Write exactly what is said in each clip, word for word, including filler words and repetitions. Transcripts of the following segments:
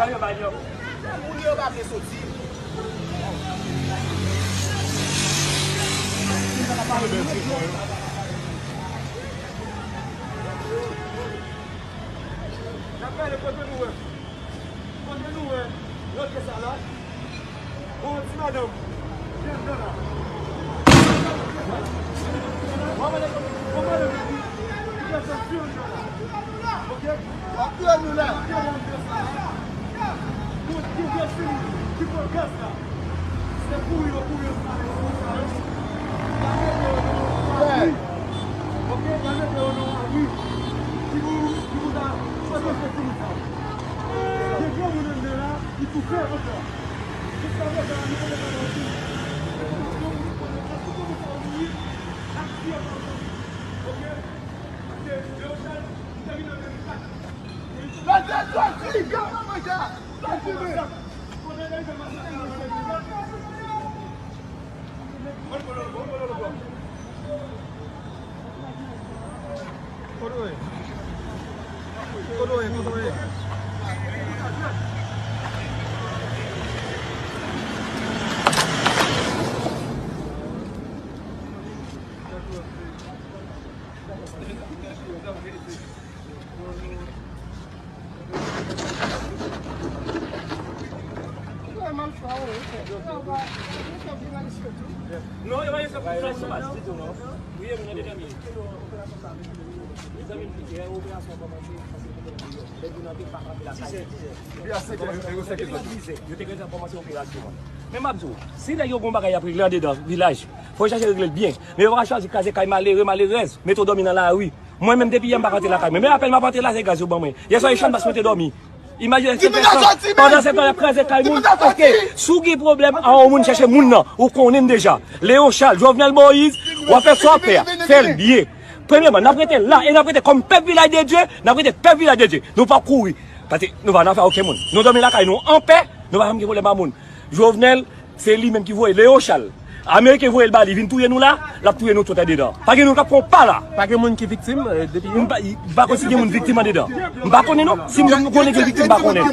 Moun yo pa vle soti. N ap gade kote nou wè. Kote nou wè lòt sa la? Bon, ti madanm, vin anndan la. Bon, madanm, bon, madanm, li, li fè sa, vin anndan la. Ok? W ap touye nou la. Bon, ki vye fini, ki pran gaz la. Se kouri yo kouri yo pale sou sa yo. Y a mete yo nan lari. Ok, y a mete yo nan lari. Ki pou, ki pou ta pwoteje fini sa yo. Gen granmoun anndan la, ki toufe ankò. Jiska prezan, nou pa te ka pase. Èske granmoun sa yo mouri? Ak ti yo pa mouri. Ok? Paske Leochal, li te vin an de mil kat. Mete soti, gade manje a. Soti, men. Kote w ye? Kote w ye? Kote w ye? Non, yo pa gen sa pou sa, se pa ditou, non. Wi, e moun nan detanmi. Mezanmi, m pike, operasyon kòmanse, paske nèg yo nan te pa kanpe lakay. Depi a senk è, yo te gentan kòmanse operasyon an. Men m ap di w, si nèg yo gon bagay y ap regle andedan vilaj, fò yo chache regle l byen. Men yo pa ka chwazi kraze kay malere, malerèz, mete w dòmi nan lari. Mwen menm depi yè m pa ka antre lakay mwen. Men apèn m ap antre la, se gaz yo ban mwen. Yè swa e chanm bas mwen te dòmi. Imajine se fè san. Pandan se tan y ap kraze kay moun. Paske si w gen pwoblèm a yon moun, chèche moun nan. Ou konnen m deja. Leon Charles, Jovenel Moïse, w ap fè sa w ap fè a. Fè l byen. Premyèman, n ap rete la e n ap rete kòm pèp Vilaj de Dye, n ap rete pèp Vilaj de Dye. Nou p ap kouri. Paske nou pa nan afè okenn moun. Nou dòmi lakay nou anpè, nou pa janm gen pwoblèm a moun. Jovenel, se li menm ki voye Leon Charles. Ameriken voye l ba li vin touye nou la, l ap touye nou tout andedan. Pa gen moun k ap pran pa la. Pa gen moun ki viktim, eh, depi yè? M pa, m pa konn si gen moun viktim andedan. M pa konnen non. Si m konnen gen viktim, m pa konnen.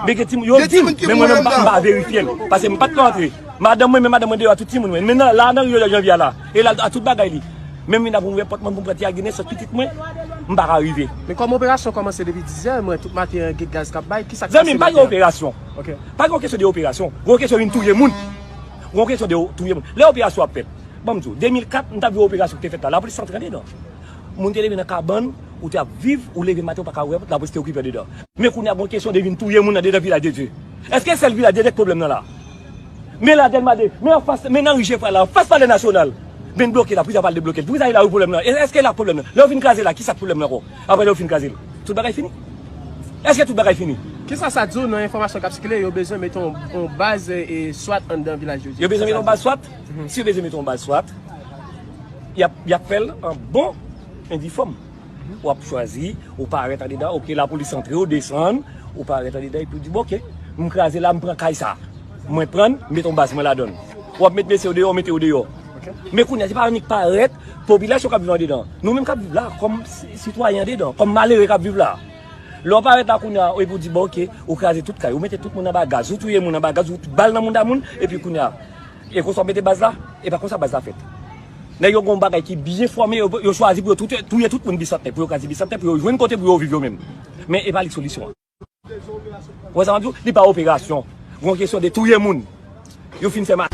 Men gen timoun, yo di m, men mwen menm m pa, m pa verifye l. Paske m pa t ka antre. Madanm mwen, men madanm mwen deyò a tout timoun mwen. Men nan, la nan Rio de Janeiro la. E la a tout bagay li. Menm vin ap ouvè pòt mwen pou m pran ti a ginen sòt pitit mwen, m pa ka rive. Men kòm operasyon kòmanse depi diz è, mwen tout maten an gen gaz k ap bay, kisa k pase maten an? Zanmi m, pa gen operasyon. Ok. Pa gen kesyon de operasyon. Gen kesyon vin touye moun. Gen kesyon de touye moun. Lè operasyon ap fèt, ban m di w, de mil kat, m t ap di w operasyon ki te fèt la, lapolis antre andedan. Moun te leve nan kabann, ou te ap viv, ou leve maten, ou pa ka ouvè pòt, lapolis te okipe andedan. Men kounye a, gen kesyon de vin touye moun andedan Vilaj de Dye. Èske sèl Vilaj de Dye k pwoblèm nan la? Men la Dèlma de, men anfas, men nan ri Jefra la, anfas Palè Nasyonal. Men n bloke la, poukisa pa al debloke l? Poukisa e la wi pwoblèm nan? E, èske la pwoblèm nan? Lè w fin kraze la, kisa k pwoblèm nan ankò? Apre lè w fin kraze l, tout bagay fini? Èske tout bagay fini? Kisa sa di w nan enfòmasyon k ap sikile, yo bezwen mete yon, yon baz, e, e, swat anndan Vilaj de Dye? Yo bezwen mete yon baz swat? Mhm. Si yo bezwen mete yon baz swat, y ap, y ap fè l an bon endifòm. W ap chwazi, ou parèt andedan, oke, lapolis antre, ou desann, ou parèt andedan, epi w di, "Bon, oke, m kraze la, m pran kay sa. Mwen pran l, m mete yon baz mwen ladan l." W ap met mesye yo deyò, w mete yo deyò. Ok. Men kounye a, se pa annik parèt, popilasyon k ap viv andedan. Nou menm k ap viv la, kòm si-, sitwayen andedan, kòm malere k ap viv la. Lè w parèt la kounye a, epi w di, "Bon, oke, ou kraze tout kay, ou mete tout moun anba gaz, ou touye moun anba gaz, ou bal nan moun da moun," epi kounye a, e konsa w mete baz la, e pa konsa baz la fèt. Nèg yo gen yon bagay ki byen fòme, yo, yo chwazi pou yo tout, touye tout moun Bisantnè, pou yo kraze Bisantnè, pou yo jwenn kote pou yo viv yo menm. Men e pa li k solisyon an. Ou wè sa m ap di w? Li pa operasyon. Gon kesyon de touye moun. Yo fin fè ma-